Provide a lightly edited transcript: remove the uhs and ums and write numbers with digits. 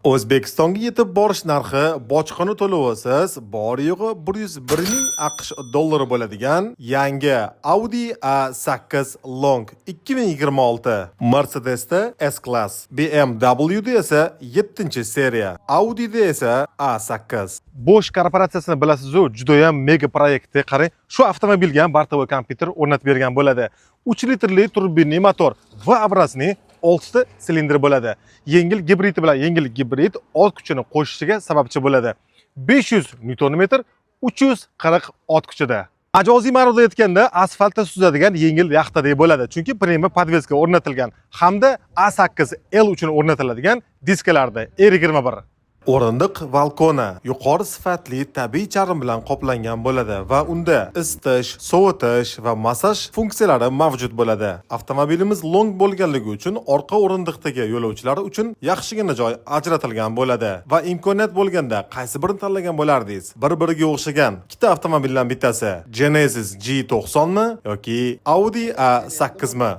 O'zbekistonga yetib borish narxi bojxona to'lovisiz bor-yo'g'i 101 ming AQSh dollari bo'ladigan yangi Audi A8 Long 2026, Mercedes'da S-Class, BMW'da esa 7-seriya, Audi'da esa A8. Bosch korporatsiyasini bilasiz-u, juda ham mega proyektda, qarang, shu avtomobilga ham бортовой kompyuter o'rnatib bergan bo'ladi. 3 litrli turbinli motor V-образный, 6 ta silindr bo'ladi. Yengil gibridi bilan yengil gibrid ot kuchini qo'shishiga sababchi bo'ladi. 500 newton metr, 340 ot kuchida. Majoziy ma'noda aytganda, asfaltda suzadigan yengil yaxtadek bo'ladi, chunki прямо подвеска o'rnatilgan hamda A8 L uchun o'rnatiladigan diskalarda R21. O'rindiq балкона yuqori sifatli tabiiy charm bilan qoplangan bo'ladi va unda isitish, sovutish va massaj funksiyalari mavjud bo'ladi. Avtomobilimiz long bo'lganligi uchun orqa o'rindiqdagi yo'lovchilar uchun yaxshigina joy ajratilgan bo'ladi va imkoniyat bo'lganda qaysi birini tanlagan bo'lardingiz? Bir-biriga o'xshagan ikkita avtomobildan bittasi Genesis G90 mi yoki Audi A8 mi?